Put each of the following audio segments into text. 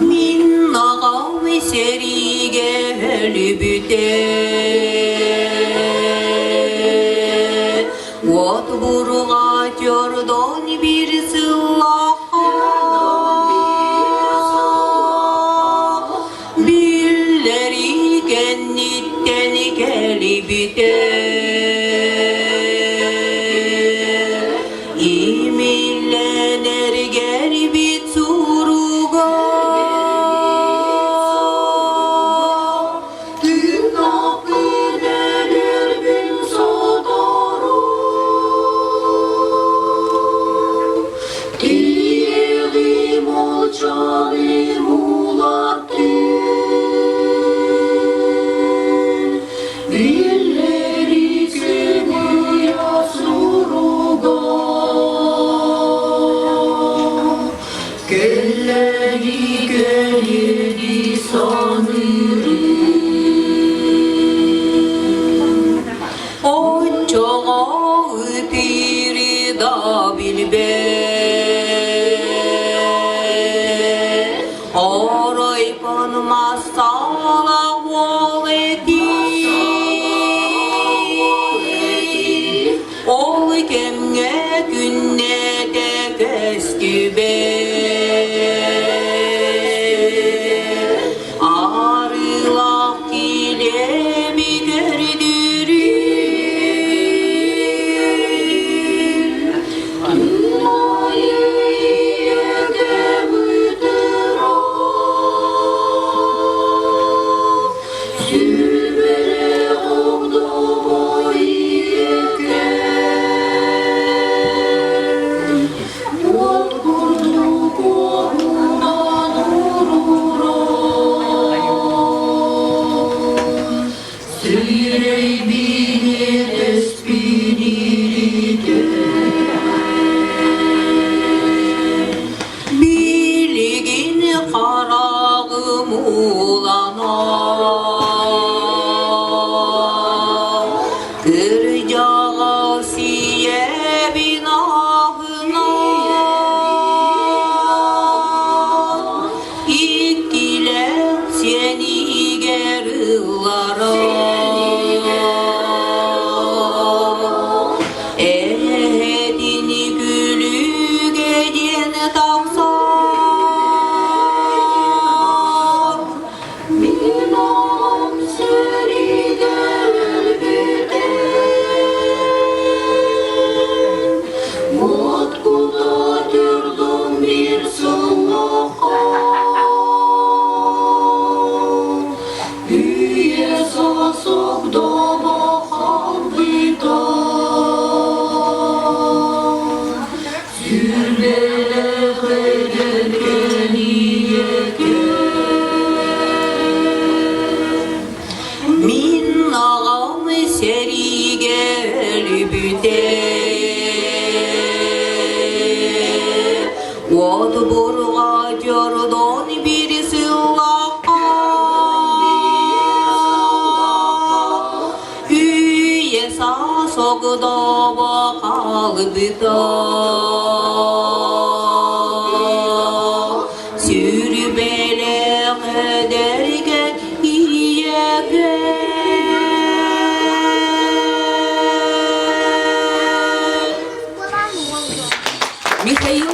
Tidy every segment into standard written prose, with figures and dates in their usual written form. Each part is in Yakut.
Мин аҕам сэриигэ өлбүтэ, Уот буруга дьордон биир сыллаахха Биллэрии кэнниттэн кэлибитэ. Имиллэнэргэр бит суруга Тыыннаах күнэлэрбин сотору Тиэҕим молчаным улаттын Биллэри сымыйа суруга Кэллэри кэлиэди саныырым Оччоҕо ытыыры да билбэт Оройбон масала уол этий Ол кэмҥэ күннэтэ көстүбэт Арыылаах килэби көрдөрүү. Билигин хараҕым ууланар, кырдьаҕас ийэбин аһынан, иккилээх сиэнигэр ылларар. Эһэтин күлүгэ диэн тахсар, мин оҕом сэриигэ өлбүтэ. Уот кута турдум биир сыллаахха, Үйэ саас огдообо халбыта. Сүрбэлэх эдэркэн ийэкэ. Мин аҕам сэриигэ өлбүтэ. Уот бурҕа дьордон биир сыллаахха Үйэ саас огдообо хаалбыта. Сүрбэлэх эдэргэ ийэгэ. Михаил.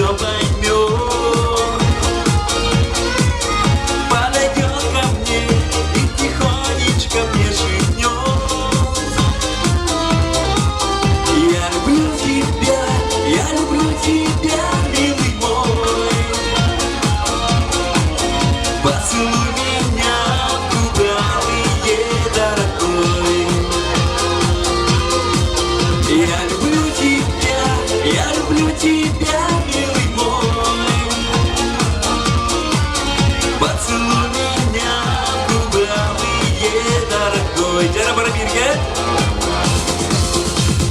все поймет. Подойдет ко мне и тихонечко мне шепнет. Я люблю тебя, я люблю тебя, милый мой. Поцелуй меня в губы алые, дорогой. Я люблю тебя, я люблю тебя, милый мой. Поцелуй меня в губы алые, дорогой. Дьэ, бары бииргэ.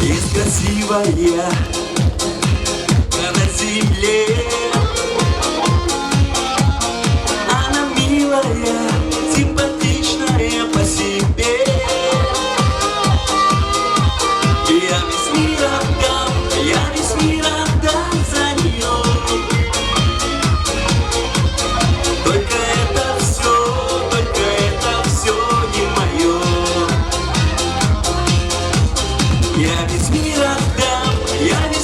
Есть красивая на земле. Она милая, симпатичная по себе. Я весь мир отдам, я весь мир отдам за нее. Только это все, только это все не мое. Я весь мир отдам, я весь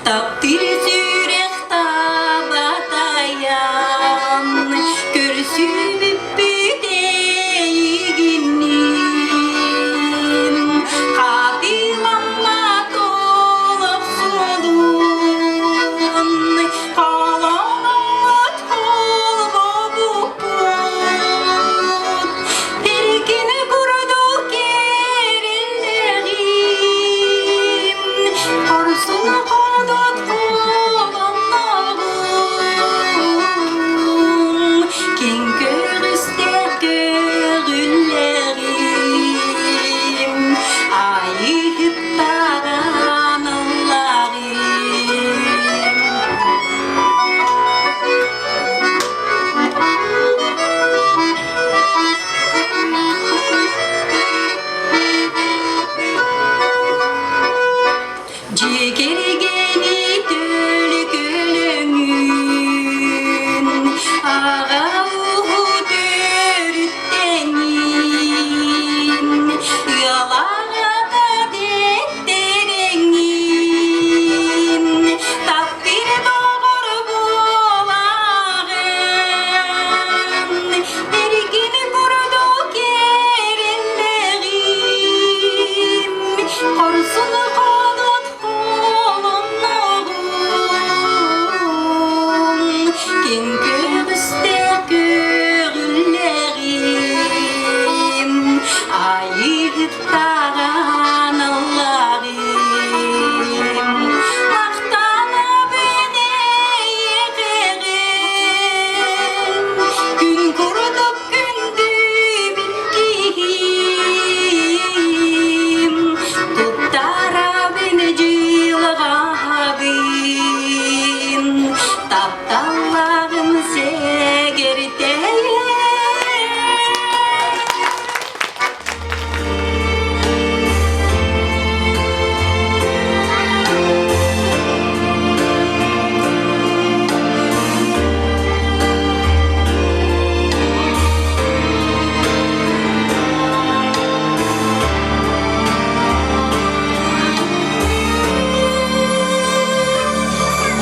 Таптыыр сүрэх табатайан, Көрсүбүппүт эйигинниин. Хатыламмат олох суолун, Халаммат холбобуппут. Эркин курдук эрэллэҕим, Хорсун ходот холонноҕум, Киҥ көрүстээх көҕүллэҕим, Айыһыттаҕан ыллаҕым. Дьиэ кэргэни төлкөлөҥүн, аҕа ууһу төрүттэҥин, ыал аҕата дэттэрэҥин, таптыыр доҕор буолаҕын, эргин курдук эрэллэҕим, хорсун ходот холонноҕум, киҥ көҕүстээх көҕүллэҕим, айыһыттаҕан ыллаҕым, махтанабын эйиэхэҕин, күн курдук күндүбүн киһим, туттарабын дьылҕабын, тапталлааҕым сэгэртэйэн.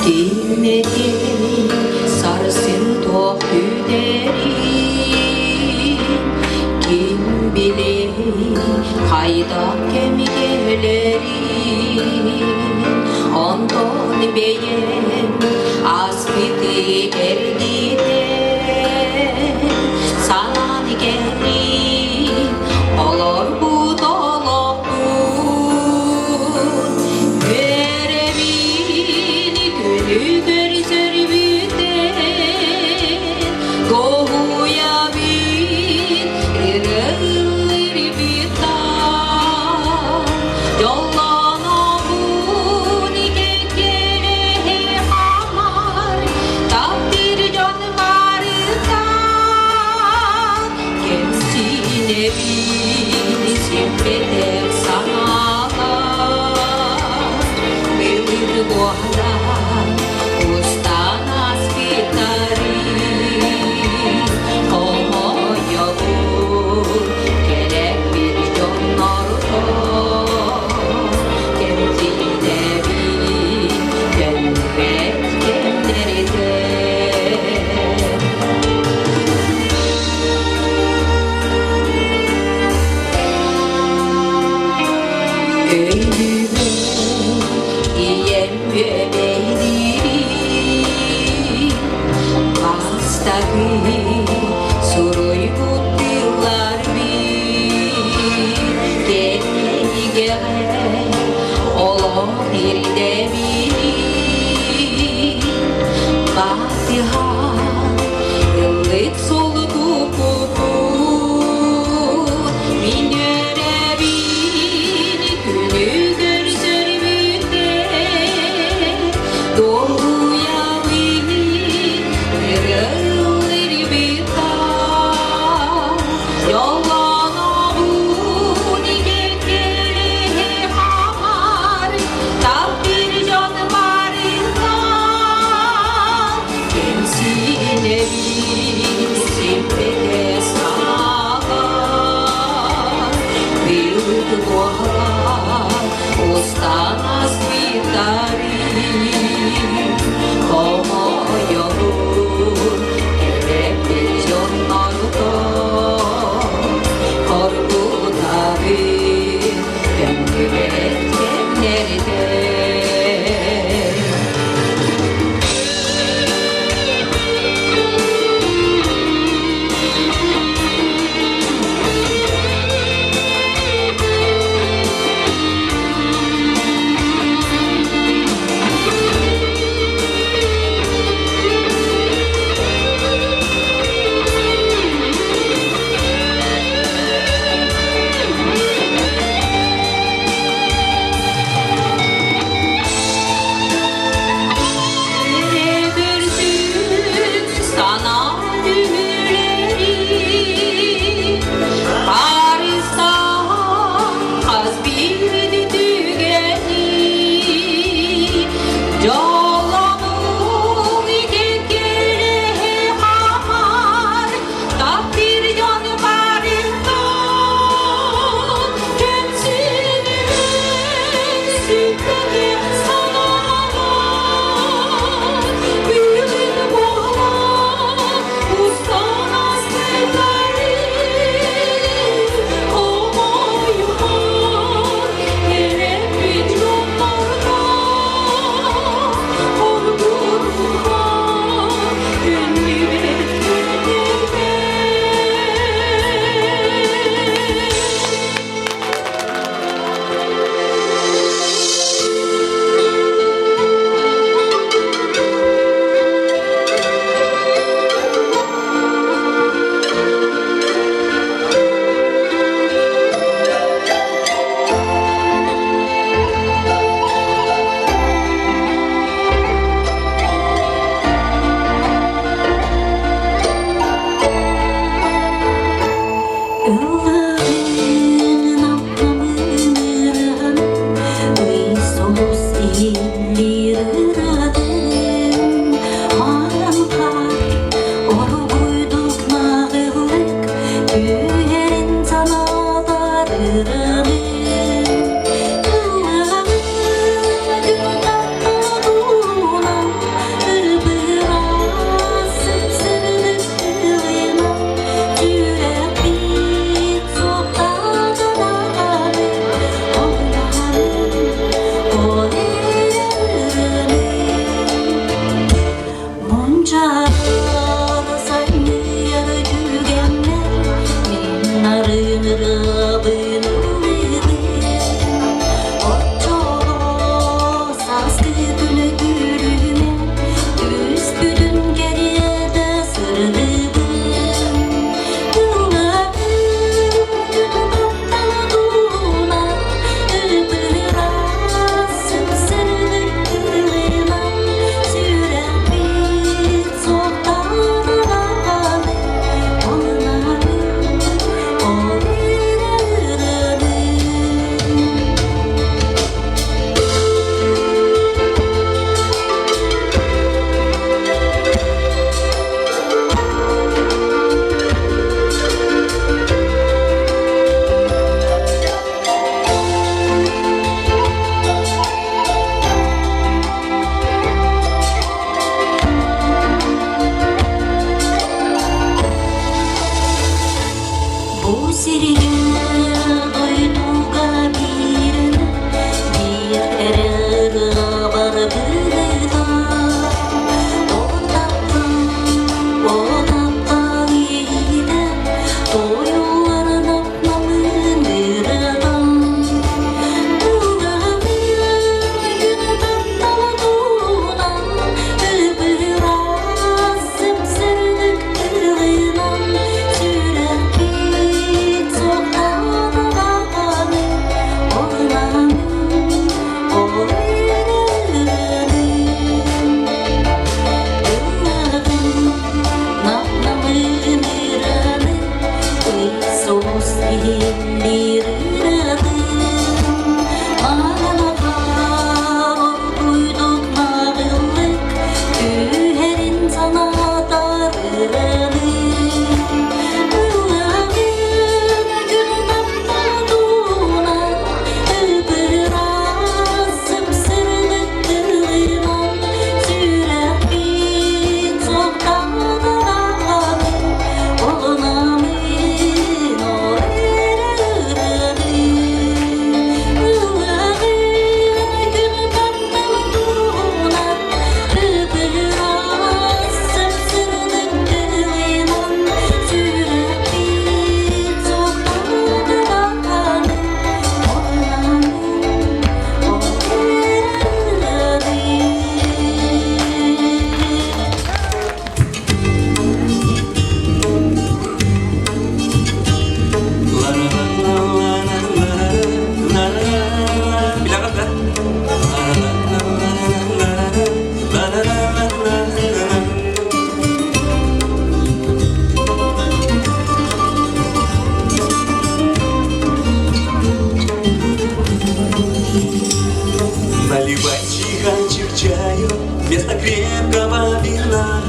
Кимэтин сарсын туох күүтэрин, ким билэр хайдах кэми кэлэрин, онтон бэйэм ааспыты эргитэн, санаан кэлин олорбут олохпут үөрэбин күнү көрсөрбүтэн Гоһуйабын ырыырбыттан дьоллонобун кэккэлэһэ хаамар таптыыр дьон барыта кэмсинэбин сиппэтэх санаалар былыр буолан устан ааспыттарын хомойобун кэлэппит дьоннортон кэмсинэбин төннүбэт кэмнэртэн. Өйдүүбүн ийэм үөмэйдиирин, бастакы суруйбут тылларбын кэннигэҕэ олох ирдэбилин батыһан ыллык суолу туппуппут мин үөрэбин күнү көрсөрбүттэн долгуйабын ырыллырбыттан дьоллонобун кэккэлэһэ хаамар таптыыр дьон. Наливай чайханчик чаю вместо крепкого вина.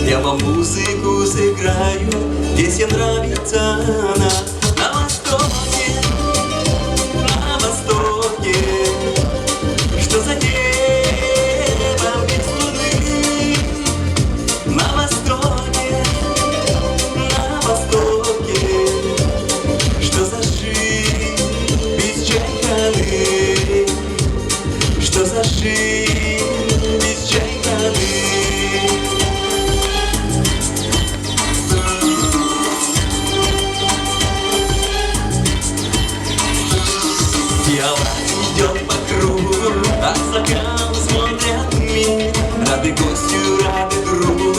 Я вам музыку сыграю, здесь всем нравится она. На востоке, на востоке, что за небом без луны? На востоке, на востоке, что за жизнь без чайханы? Что за жизнь без чайханы? Пиала идет по кругу, а стакан смотрят мир. Рады гостю, рады другу,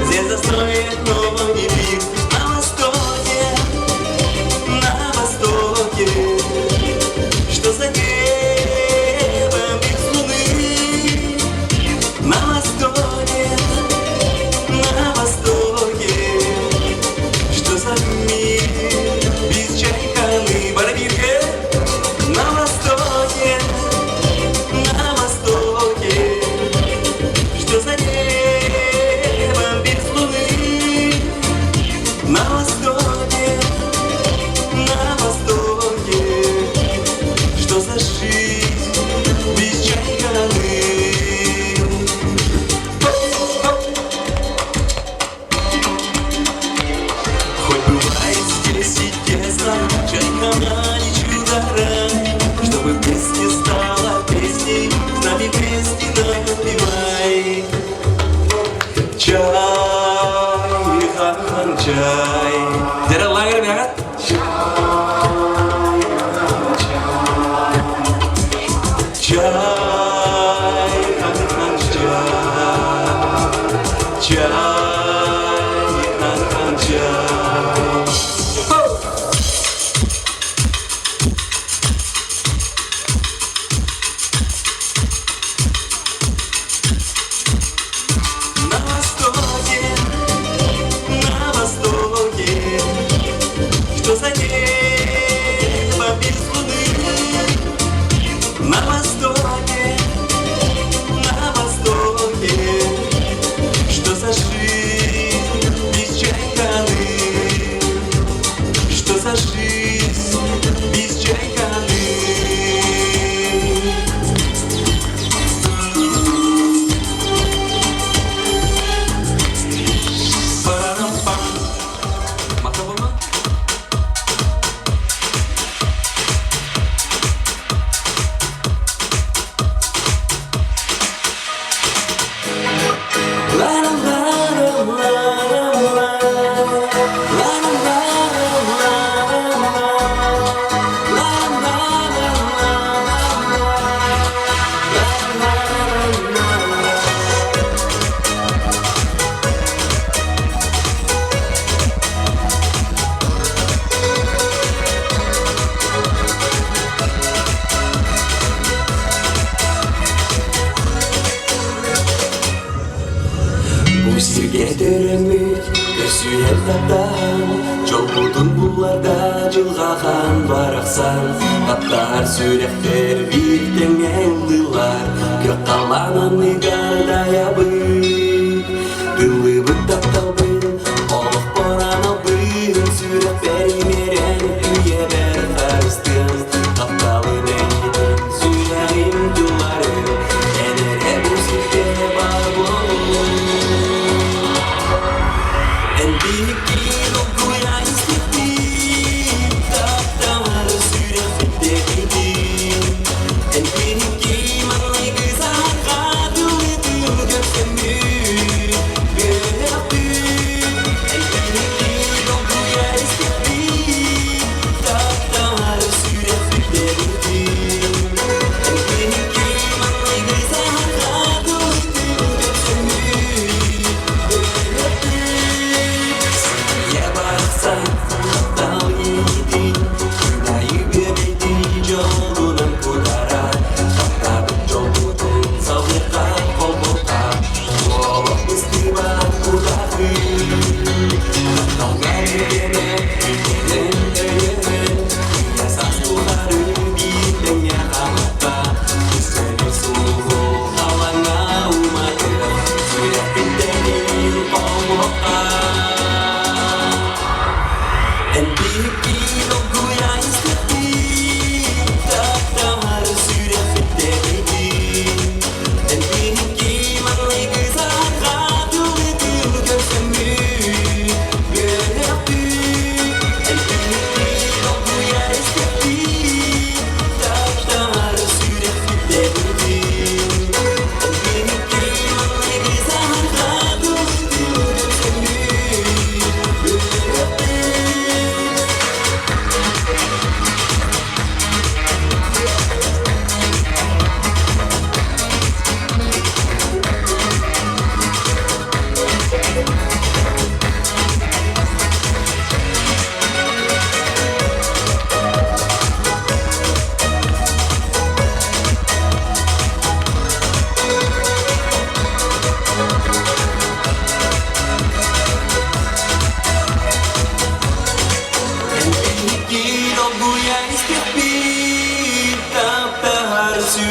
здесь застроен новый мир. На востоке, на востоке, что за небом без луны? На востоке, на востоке, что за мир без чайханы? Барабинка! На востоке, на востоке, что за небом без луны? На востоке, на востоке, что за жизнь без чайханы? Хоть бывает здесь и тесно, чайхана не чудо-рай, Чтобы песня стала песней, с нами песни напевай. Чай, хан, чай. Дәрі лагерь бәрі? Чай, хан, чай. Чай, хан, чай. На востоке, на востоке, что за небо без луны? На востоке, на востоке, что за жизнь без чайханы? Что за жизнь без чайханы? Парам-пам. Макабама? Бу сиргэ төрөөммүт көрсүһэн таптаһан Дьолбутун булларда дьылҕа хаан барахсан Таптаһар сүрэхтэр биир тэҥҥэ ыллыыллар Күөх халлаан анныгар дайабыт Тыллыбыт тапталбын олохпор аналбын Сүрэхпэр иҥэрэн үйэбэр харыстыам Тапталым эйигин сүрэҕим тылларын Эн эрэ бу сиргэ баар буолуҥ Эн биһикки долгуйа истэхпит Тапталлар сүрэхпит Эн биһикки маҥнайгы саҥа тылытын көрсөммүт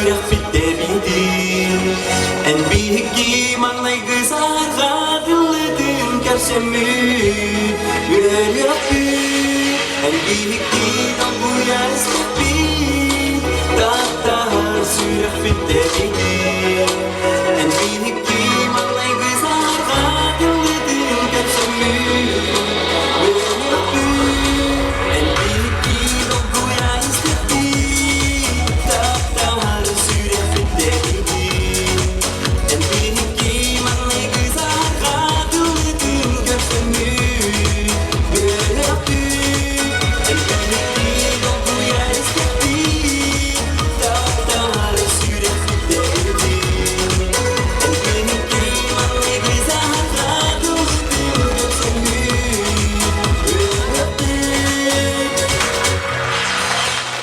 сүрэхпит тэбиитин. Эн биһиги маҥнайгы саарҕатыллытын көрсөммүт үөрүөхпүт. Эн биһиги долгуйар истэхпит, таптаһар сүрэхпит тэбиитин. Эн биһиги маҥнайгы саарҕатыллытын көрсөммүт үөрүөхпүт. Эн биһиги долгуйар истэхпит, таптаһар сүрэхпит тэбиитин. Эн биһиги маҥнайгы саарҕатыллытын көрсөммүт үөрүөхпүт. Эн биһиги долгуйар истэхпит, таптаһар сүрэхпит тэбиитин. Эн биһиги маҥнайгы саарҕатыллытын көрсөммүт үөрүөхпүт.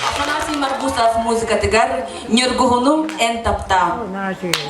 Афанасий Маргусов музыкатыгар Ньургуһунум эн таптаа. Yurdumu.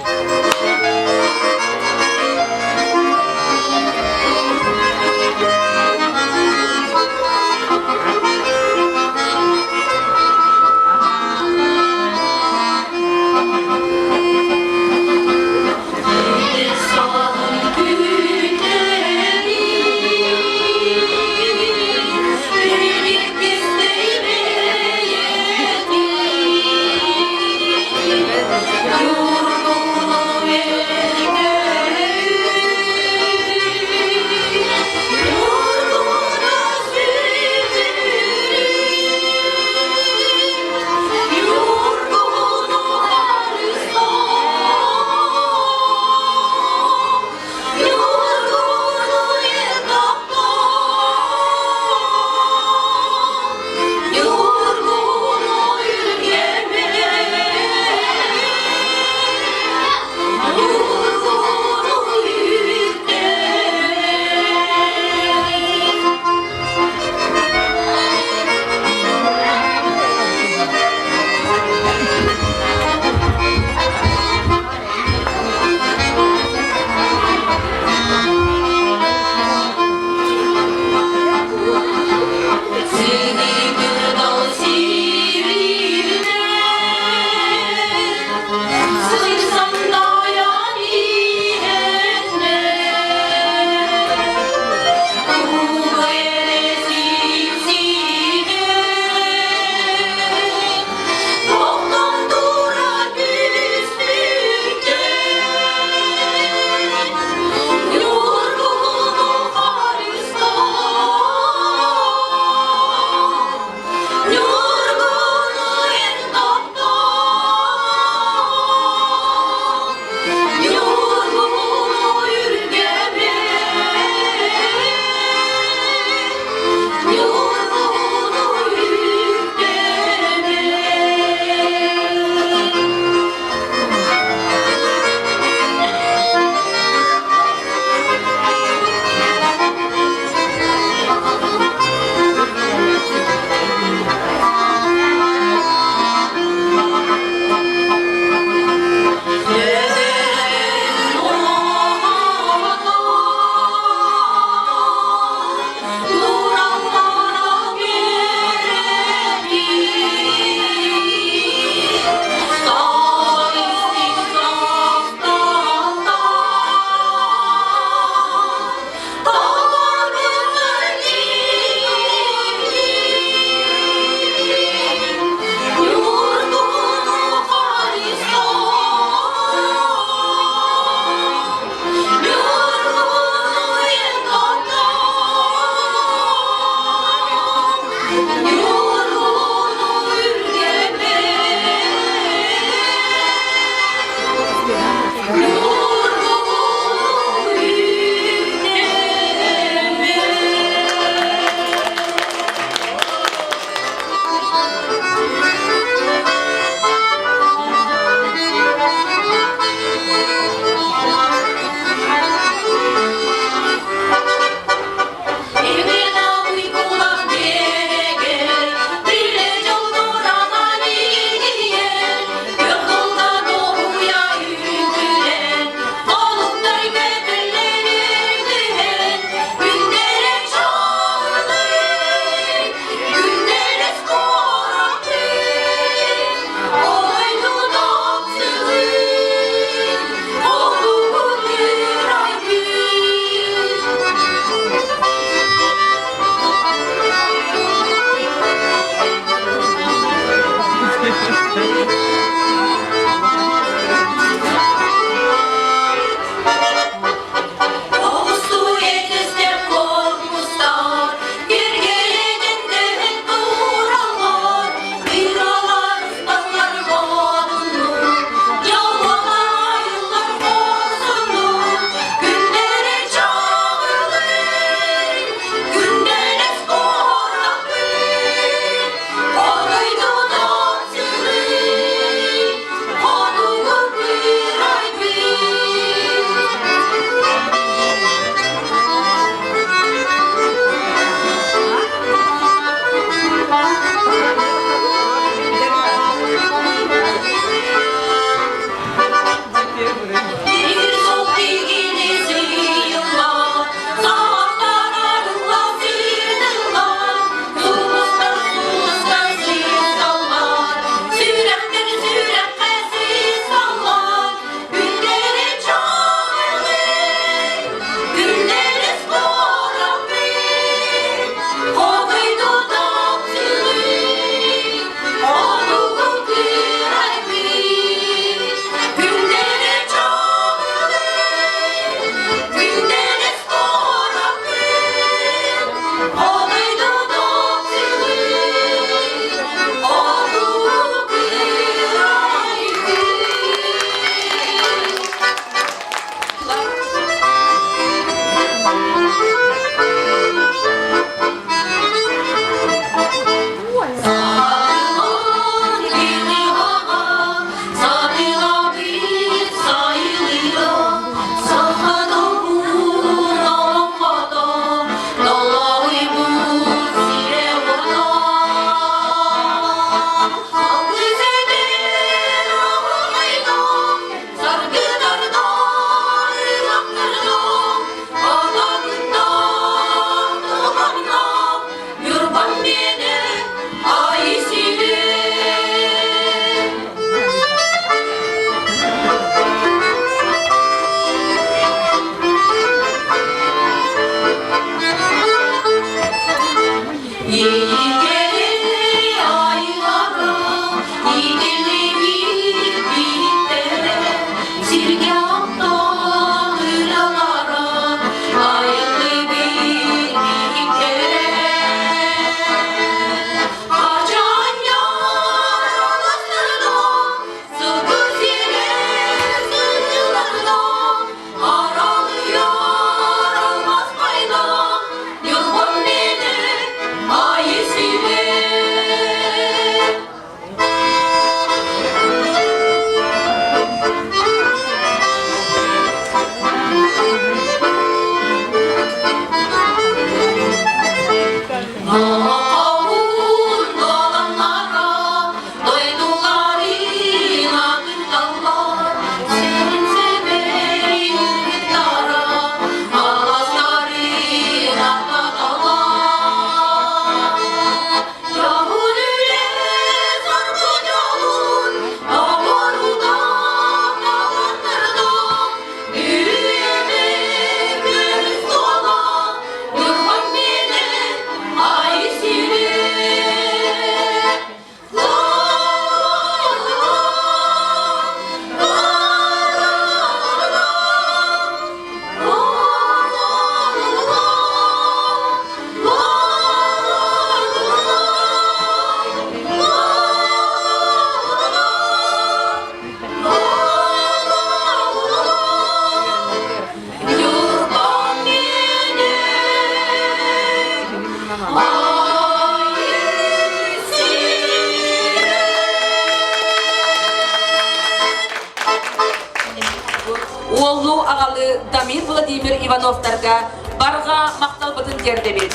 Уоллуу аҕалы Дамир Владимир Ивановтарга барҕа махталбытын тиэрдэбит.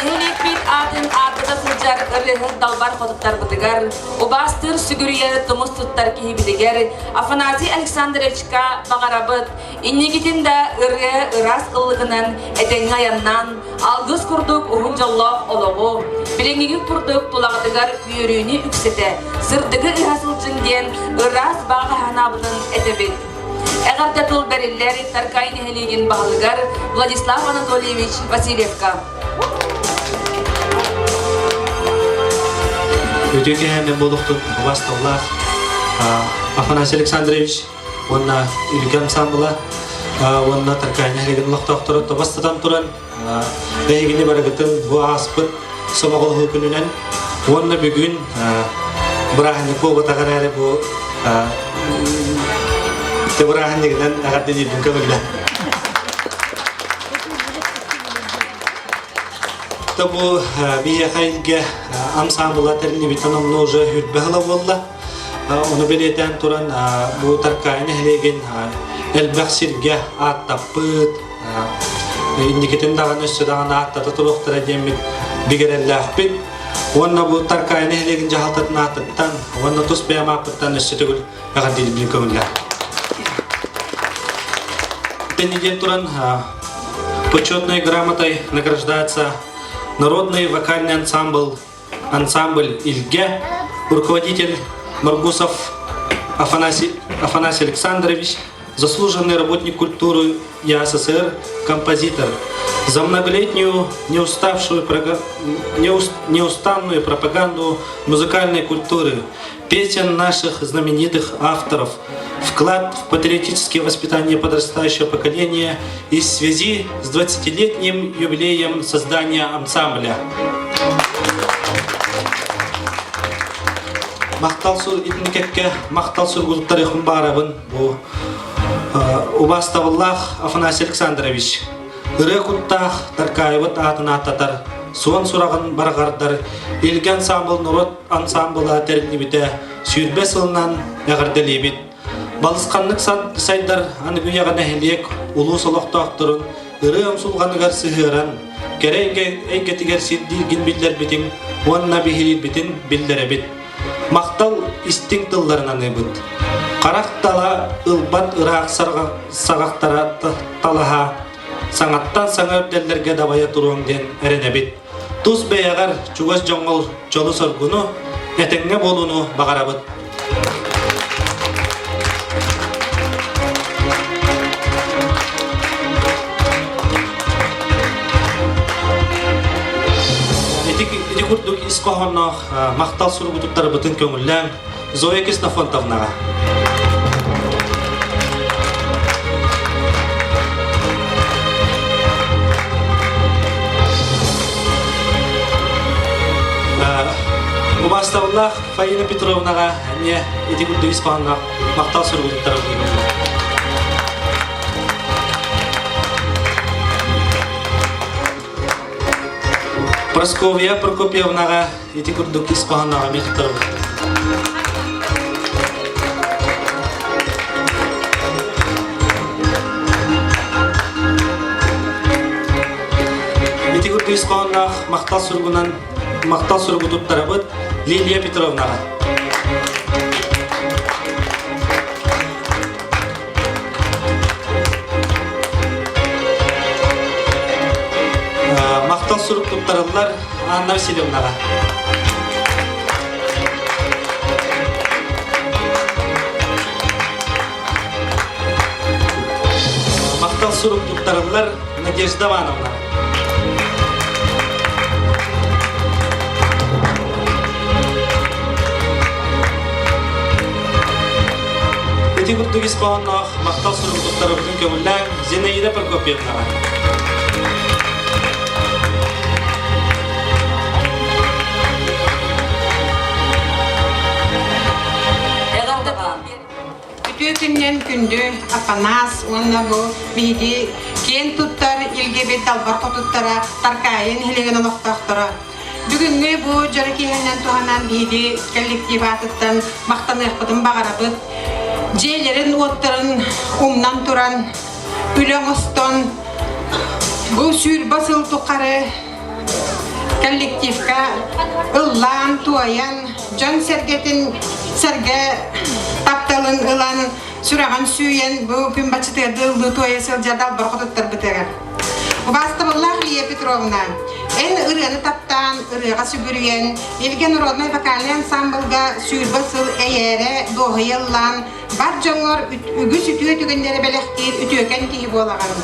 Нэһилиэкпит аатын ааттата сылдьар ырыаһыт далбар хотуттарбытыгар, убаастыыр сүгүрүйэр тумус туттар киһибитигэр Афанасий Александровичка баҕарабыт инникитин да ырыа ыраас ыллыгынан этэҥҥэ айаннаан, алгыс курдук уһун дьоллоох олоҕу, билиҥҥигин курдук тулаҕытыгар үөрүүнү үксэтэ, сырдыгы ыһа сылдьыҥ диэн ыраас баҕа санаабытын этэбит. Эҕэрдэ тыл бэриллэр Таркай нэһилиэгин баһылыгар Владислав Анатольевич Васильевка. Үтүө киэһээннэн буолуохтун убаасталлаах Афанасий Александрович уонна Илгэ ансаамбыла уонна Таркаай нэһилиэгин олохтоохторо тобастатан туран эһигини барыгытын бу ааспыт сомоҕолоһуу күнүнэн уонна бүгүн бырааһынньык буолбатах эрээри бу бырааһынньыгынан эҕэрдэлиирбин көҥүллээн. Бу биһиэхэ Илгэ ансаамбыла тэриллибитин онно уже үрбэ ыла буолла. Ону бэлиэтээн туран бу Таркаайы нэһилиэгин элбэх сиргэ ааттаппыт, инникитин даҕаны өссө даҕаны ааттата туруохтара диэммит бигэрэллээхпит. Уонна бу Таркаайы нэһилиэгин дьаһалтатын аатыттан уонна тус бэйэм ааппыттан өссө төгүл эҕэрдиирбин көҥүллээх. Диэн туран почетной грамотой награждается народный вокальный ансамбль ансамбль «Илгэ», руководитель Маргусов Афанасий, Афанасий Александрович, заслуженный работник культуры ЯССР, композитор. За многолетнюю неуставшую, неустанную пропаганду музыкальной культуры, песен наших знаменитых авторов, вклад в патриотическое воспитание подрастающего поколения и в связи с 20-летним юбилеем создания ансамбля. Махтал сур итинкекке, махтал сургуттарыхын баарабын бу убаастабыллаах Афанасий Александрович ырыа куттаах Таркаевыт аатын ааттатар, суон сураҕын барҕардар Илгэ ансамбл норуот ансамбла тэриллибитэ 20 сылынан эҕэрдэлиибит. Балысханнык сайдар аныгы үйэҕэ нэһилиэк улуус олохтоохторун ырыа умсулҕаныгар сыһыаран, кэрэ эйгэтигэр сирдииргин биллэрбитиҥ уонна биһириирбитин биллэрэбит. Махтал истиҥ тылларын аныыбыт. Харах тала ылбат ыраах саҕахтара талаһа, саҥаттан саҥа үрдэллэргэ дабайа туруоҥ диэн эрэнэбит. Тус бэйэҕэр чугас дьоҥҥор дьолу-соргуну, этэҥҥэ буолууну баҕарабыт. Ити, ити курдук ис хоһоонноох махтал суругу туттарбытын көҥүллээҥ Зоя Ксенофонтовнаҕа. Убаастабыллаах Фаина Петровнаҕа эмиэ ити курдук ис хоһоонноох махтал суругу туттарабын. Прасковья Прокопьевнаҕа ити курдук ис хоһоонноох эмиэ туттарабын. Ити курдук ис хоһоонноох махтал суругунан махтал суругу туттарабыт Лилия Петровнаҕа. Махтал сурук туттарыллар Анна Васильевнаҕа. Махтал сурук туттарыллар Надежда Ивановна. Ити курдук ис хоһоонноох махтал суругу туттарыбытын көҥүллээҥ Зинаида Прокопьевнаҕа. Үтүө күннэн күндү Апанас уонна бу биһиги киэн туттар Илгэбит далбар хотуттара Таркаайы нэһилиэгин олохтоохторо. Бүгүҥҥү бу дьоро киэһэнэн туһанан биһиги коллектив аатыттан махтаныахпытын баҕарабыт. Дьиэлэрин уоттарын умнан туран, үлэ оҥостон, бу сүүрбэ сыл тухары коллективка ыллаан, туойан, дьон сэргэтин сэргэ тапталын ылан, сүрэҕин сүүйэн бу күн бачытыарды ыллыы туойа сылдьар далбар хотуттарбытыгар. Убаастабыллаах Лия Петровна, эн ырыаны таптаан, ырыаҕа сүгүрүйэн, Илгэ народнай вокальнай ансамблга 20 сыл эйээрэ дуоһуйа ыллаан, бар дьоҥҥор үгүс үтүө түгэннэри бэлэхтиир үтүөкэн киһи буолаҕын.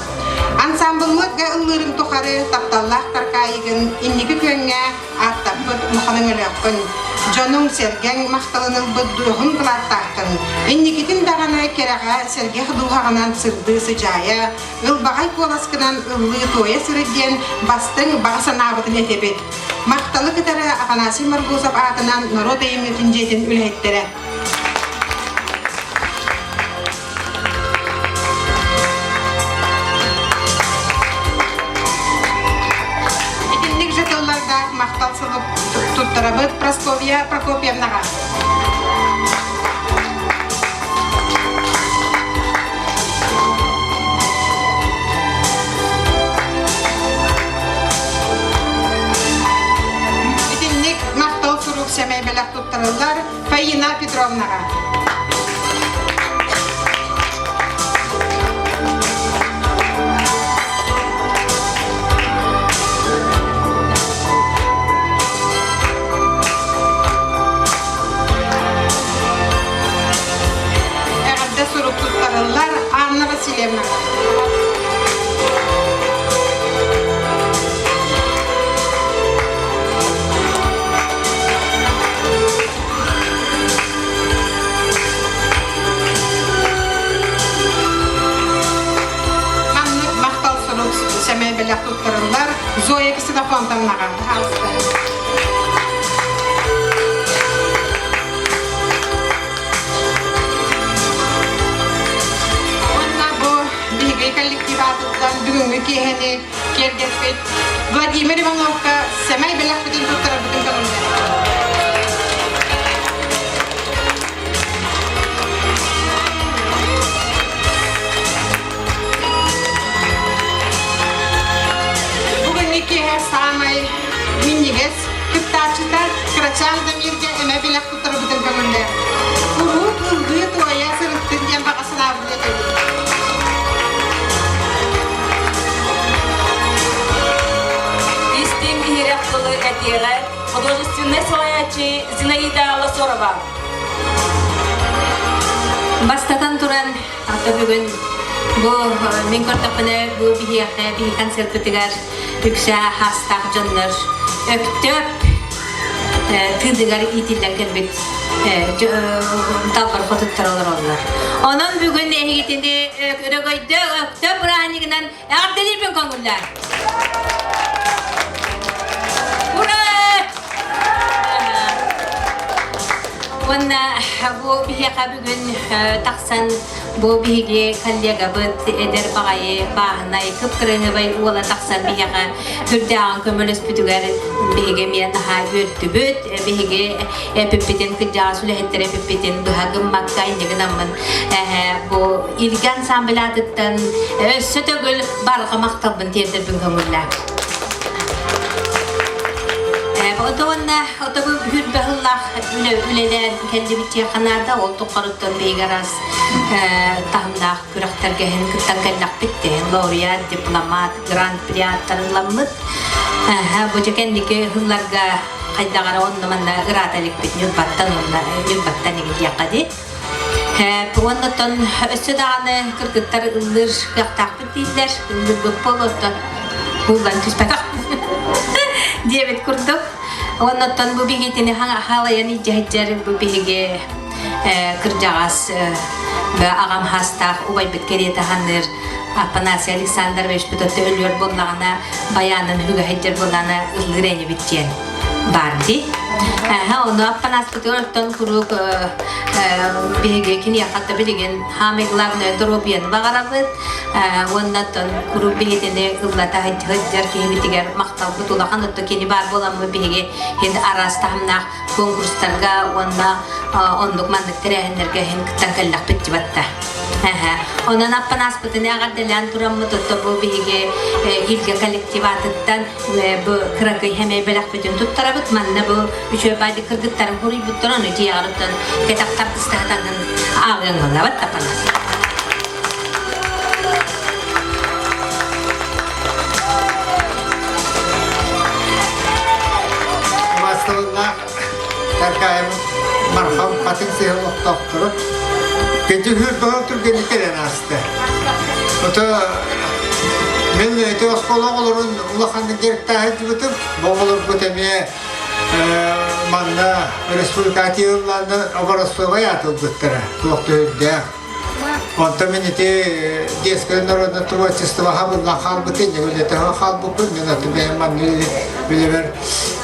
Ансамблга ыллыырыҥ тухары тапталлаах Таркаайыгын инники күөҥҥэ ааттаппыт улахан өҥөлөөххүн. Дьонуҥ-сэргэҥ махталын ылбыт дьоһун кылааттааххын. Инникитин даҕаны кэрэҕэ сэргэх дууһаҕынан сырдыы сыдьаайа, ылбаҕай куоласкынан ыллыы-туойа сырыт диэн бастыҥ баҕа санаабытын этэбит. Махталы кытары Афанасий Моргусов аатынан норуот айымньытын дьиэтин үлэһиттэрэ. Итинник же тыллардаах махтал сылып туттарабыт Прасковья Прокопьевнаҕа. Итинник махтал сурук сэмэй бэлэх туттарыллар Фаина Петровнаҕа. Эҕэрдэ сурук туттарыллар Анна Васильевна. Маннык махтал сурук сэмэй бэлэх туттарыллар Зоя Ксенофонтовнаҕа. Пожалуйста. Уонна бу биһиги коллектив аатыттан бүгүҥҥү киэһэни киэргэппит Владимир Ивановка сэмэй бэлэхпитин туттарарбытын көҥүллээтим. Бүгүҥҥү киэһэ саамай минньигэс кыттааччыта кырачаан Дамиргэ эмэ бэлэх туттарбытын көҥүллээх. Куруук ыллыы-туойа сырыттын диэн баҕа санаабын этэбин. Истиҥ иһирэх тылы этиэҕэ художественнай салайааччы Зинаида Лосорова. Бастатан туран, ата бүгүн бу мин көрдөхпүнэ бу биһиэхэ биһи концерпытыгар үксэ хастаах дьоннор Өктөөп тыыныгар иитиллэн кэлбит далбар хотуттар олороллор. Онон бүгүн эһигитини өрөгөйдө Өктөөп бырааһынньыгынан эҕэрдэлиирбин көҥүллээн. Ура! Уонна бу биһиэхэ бүгүн тахсан бу биһиги коллегабыт эдэр баҕайы бааһынай кып-кырыһыбай уола тахсан биһиэхэ сүрдээҕин көмөлөспүтүгэр биһиги эмиэ наһаа үөрдүбүт. Биһиги эпиппитин кырдьаҕас үлэһиттэр эпиппитин быһа гыммакка инньэ гынаммын бу Илгэ ансамбль аатыттан өссө төгүл барҕа махталбын тиэрдэрбин көҥүллээх. Уонна ото бу хүрбэ сыллаах үлэлээн кэллибит чеханаада ол туххаруттан биһиги араас таһымнаах күрэхтэргэ иһин кыттан кэллэхпит диэн лауреат, дипломат, гран-при ааттарылламмыт. Бу дьэ кэнники сылларга хайдах эрэ онно манна ыраата иликпит Ньурбаттан уонна Ньурбаттан игилиэххэ дии. Уоннаттан өссө даҕаны кыргыттар ыллыыр кыахтаахпыт дииллэр. Ыллыырбыт буолуоттан кууллан түспэтэх диэбит курдук. Уоннаттан бу биһигитини хаалайан илдьэ бу биһиги кырдьаҕас аҕам хаастаах убайбыт кэриэтэ ханыыр Афанасий Александровичпыт өттө өлүөр буоллаҕына байаанын үгэһэйдэр буоллаҕына ыллыыр энибит диэн баар дии. Ону Аппанаспытыгар оттон куруук биһиги киниэхэ да билигин самый главное доруобуйаны баҕарабыт уонна оттон куруук биһитини ыллата сылдьар киһибитигэр махталбыт улахан отто кини баар буоламмыт биһиги хин араас таһымнаах конкурстарга уонна оннук маннык тэрээһиннэргэ иһин кыттан кэллэхпит дибатта. Онон аппанааспытын эҕэрдэлээн тураммыт отто бу биһиги Илгэ коллективатыттан бу кыракый хэмэй бэлэхпитин туттарабыт. Манна бу үчүгэй баайдык кыргыттарын хоруйбуттар, ону дьиэҕэриттэн кэтэх тардыстаһатанын ааҕыаҥыллабат тапанас. Убаастабыллаах Таркаайым Мархам хатыҥ сыһын олохтоохторо Кэдьүһүр баһыл түргэнник кэлэн ааста. Ото мен ити оскуола оҕолорун улаханнык дьарыктааһын дьыбытым. Бу оҕолорбут эмиэ. манна республика тиыллаанна образцовай аатылбыттара туох төһүрдээх. Онтон мин ити детское народное творчество хабыллан хаалбытын, үлэтэ хаалбыппын, мен аты бэйэм манна үлэбэр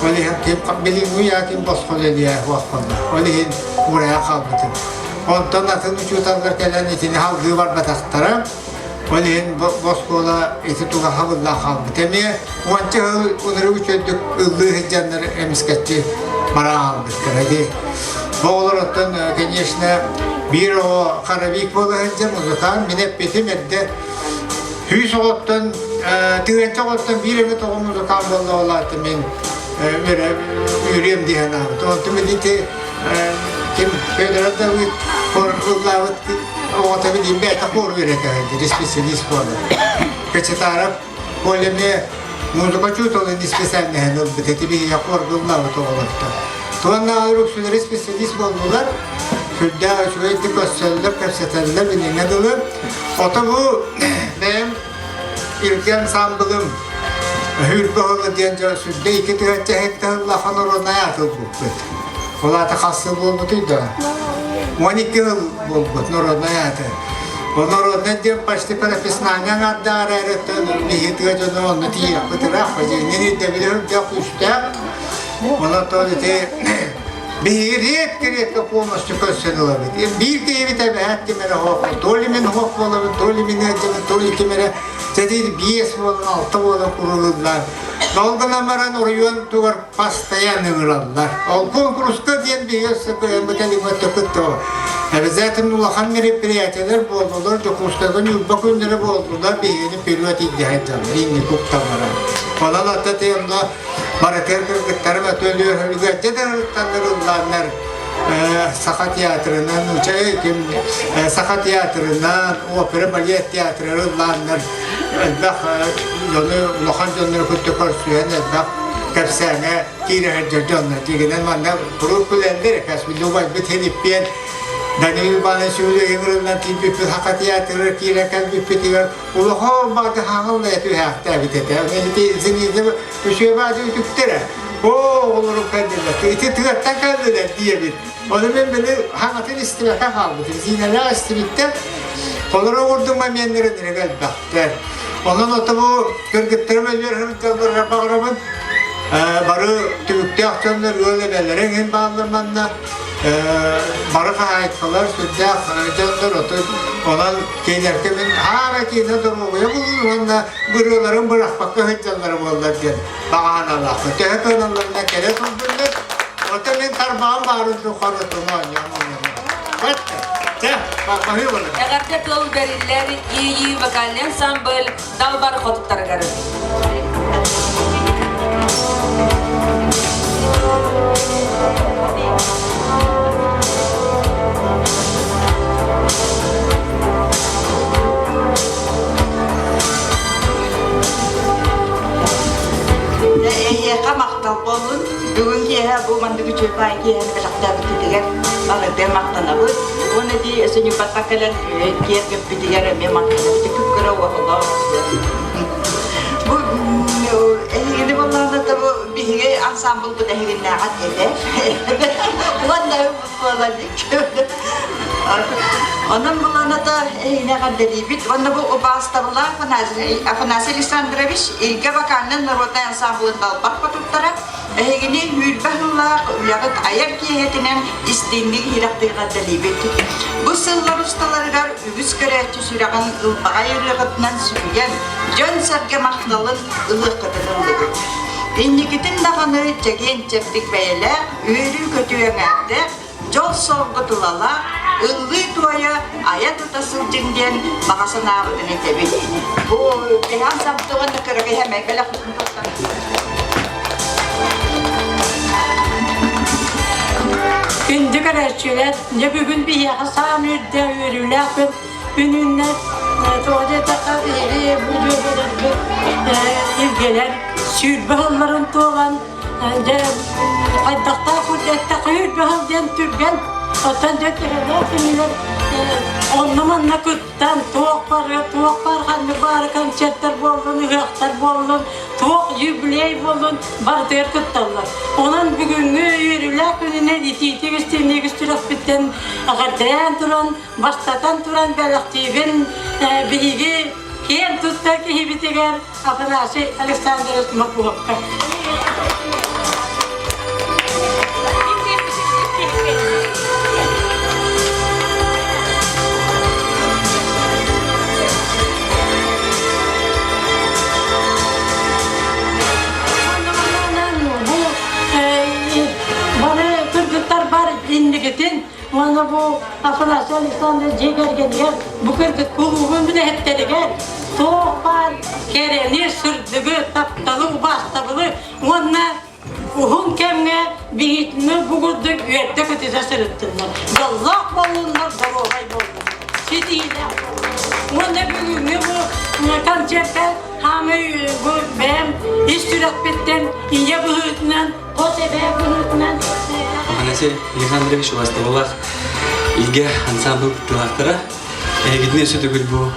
ол иһин ким билиҥҥи уйаатым босхо үлэлиэ босхолло. Ол иһин уурайа хаалбытым. Онтон атын учууталлар кэлэн итини халгыы барбатахтара. Ол иһин бу оскуола ити туга хабыллан хаалбыт. Эмиэ уонча сыл унырык үчүгэйдик ыллыы сылдьаннар эмискэччи бара хаалбыттара. Ити бу оҕолор оттон, конечно, биир оҕо хоровик буола сылдьар музыкант. Мин эппитим эрдэ сүүс оҕоттон, тыһыынча оҕоттон биир эмит оҕо музыкант буолла ол аата мин үөрүөм дии санаабытым. Онтум ити ким Федоров Давыд хор ыллаабыт оҕото билин бэйэтэ хор үөрэтэ специалист буолар. Кочетаров Коля эмиэ музыка учууталын специальноһын ылбыт эти биһиги хорга ыллаабыт оҕолортон. Туоннааҕар үксүлэри специалист буоллулар. Сүрдээх үчүгэйдик көрсөллөр, кэпсэтэллэр билиҥҥэ дылы. Ото бу бэйэм Илгэ ансаамбылым Өһүүрбэ оһоло диэн дьон сүрдэ икки тыһыынча иһиттэ улахан оруоннай аатылбыппыт. Ол аата хас сыл буолбутуй да? 12 сыл буолбут народнай ааты. Ол народнай диэн почти профессиональный аҥаардаах эрээри биһи тыа дьоно онно тиийиэхпит ыраах. Дьиҥин ирдэбилэ үрдээх күүстээх. Онон ити Биһиги редко-редко полностью көрсөн ылабыт. Биир киһибит эбэһээт ким эрэ хоох, то ли мин хоох буолабын, то ли мин ыалдьабын, то ли ким эрэ сэтиир биэс буолан, алта буолан курулуллар. Ол гынан баран оройуон тугар постоянно ыҥыраллар. Ол куонкуруска диэн биһиги өссө кыайаммыт элиммэттэ кытта Обязательно улахан мероприятиелар буоллулар, Дьокуускайга Ньурба күннэрэ буоллулар, биһигини вперед илдьэ сылдьаллар, инники укталлара. Онон атта онно Барытыгар кыргыттарым өтөлүөһүлүгэр дьэ ыллааннар Саха театрынан, ким Саха театрынан, опера балет театры ыллааннар элбэх дьону, улахан дьоннору кытта көрсүһэн элбэх кэпсээҥэ киирэ сылдьар дьоннор. Дьиҥинэн манна куруук күлэллэр, кэс убайбыт Хилиппиэн Данил Иванович ыҥырыллан тиийбиппит Саха театрыгар киирэн кэлбиппитигэр улахан баҕаты хаҥыллайа түһээхтээбит этэ. Ити зенитэ үчүгэй баҕаты үтүктэрэ. Оо, оҕолорум кэллилэр. Ити тыаттан кэллилэр диэбит. Ону мен били хаҥатын истибэккэ хаалбытым. Зиналаах истибиттэр. Олору оҥордум моменнарын эрэ элбэхтэр. Онон ото бу кыргыттарым өлүөр сылдьаллар баҕарабын. Бары түбүктээх дьоннор ыал эбэлэрэ иһин бааллар манна. Бары хаһаайкалар сүрдээх дьоннор отут онон кинилэргэ мин аара киинэ доруобуйа булун уонна бырыаларын бырахпакка сылдьаллара буоллар диэн баҕа санаалаахпын. Төһө кыаналларына кэлэ турдуннар. Оттон мин тарбаҕым баарын тухары отуну оонньоон Чэ, баһыы Эҕэрдэ тыл бэриллэр Иэйии вокальный ансамбль Далбар хотуттарыгар. Эйиэхэ махтал буоллун. Бүгүн киэһэ бу маннык үчүгэй баай киэһэни бэлэхтээбиккитигэр барыта махтанабыт. Уонна дии өссө Ньурбаттан кэлэн киэргэппитигэр эмиэ махтанабыт. Күп-кыра уоһолоох. Бу эһигини буоллаҕына бу биһиги ансамблбыт эһигиннээҕэр эдэр. Уонна буолалик. Онон буланата эһигини эҕэрдэлиибит. Уонна бу убаастабылаах Афанасий Александрович Илгэ вокальнай народнай ансамблын далбар хотуттара Эһигини сүүрбэ сыллаах үлэҕит айар киэһэтинэн истиҥник иһирэхтик эҕэрдэлиибит. Бу сыллар усталарыгар үгүс көрөөччү сүрэҕин ылбаҕай ырыаҕытынан сүүйэн, дьон-сэргэ махталын ылыаххытын ыллыгыт. Инникитин даҕаны чэгиэн-чэбдик бэйэлээх, үөрүү-көтүү эҥээрдээх, дьол-соргу тулалаах, ыллыы-туойа, айа-тута сылдьыҥ диэн баҕа санаабытын этэбит. Бу биһан самтыгын кыргый хэмэй бэлэх Күндү көрөөччүлэр, дьэ бүгүн биһиэхэ саамай үрдээх үөрүүлээх күн күн үүннэ. Тоҕо диэтэххэ, биһиги бу дьүөгэлэрбит илгэлэр 20 сылларын туолан, дьэ хайдахтаах курдук эттэххэ 20 сыл диэн түргэн. Оттон дьэ төһөлөөх кинилэр онно-манна кыттан, туох бары, туох баар ханнык баары концерттар буоллун, ыһыахтар буоллун, туох юбилей буоллун барытыгар кытталлар. Онон бүгүҥҥү үөрүүлээх күнүнэн итиитик истиҥник сүрэхпиттэн эҕэрдэлээн туран, бастатан туран бэлэхтиибин биһиги киэн туттар киһибитигэр Афанасий Александрович Макуовка. Бары кыргыттар бар иннигитин уонна бу Афанасий Александрович дьиэ кэргэнигэр бу кыргыт кулуубун үлэһиттэригэр туох баар кэрэни, сырдыгы, тапталы, убаастабылы уонна уһун кэмҥэ биһиитини бу курдук үөрдэ-көтүтэ сырыттыннар. Дьоллоох буоллуннар, доруобай буоллуннар, ситиилээх буоллуннар. Уонна бүгүҥҥү бу концертка хаамай бу бэйэм ис сүрэхпиттэн ийэ быһыытынан, хос эбээ быһыытынан Афанасий Александрович убастабыллаах Илгэ ансамбль кыттыылаахтара эһигитини өссө төгүл бу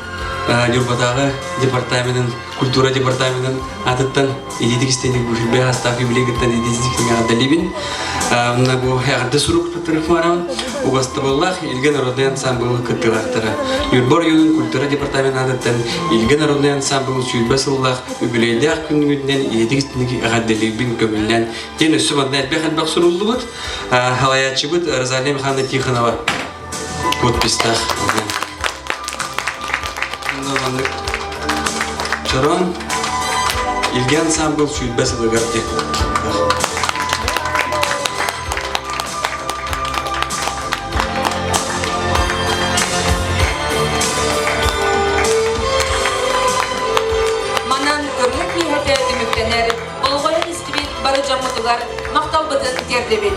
Ньурбатааҕы департаменын культура департаменын аатыттан итиитик истиҥник бу сүрбэ астаах юбилей кыттан итиитик эҕэрдэлиибин. Мына бу эҕэрдэ сурук туттарык убастабыллаах Илгэ народнай ансамбль кыттыылаахтара. Ньурба оройуонун культура департаменын аатыттан Илгэ народнай ансамбль 20 сыллаах үбүлүөйдээх күнүгүнэн итиитик истиҥник эҕэрдэлиибин көҥүллээн диэн өссө манна элбэх элбэх суруллубут. Халайааччыбыт Розалия Михайловна Тихонова подпистаах. Чорон Илгэ ансамбл 20 сылыгар диэн. Манан ырыа киэһэтэ түмүктэнэр, болҕойон истибит бары дьоммутугар махталбытын тиэрдэбит.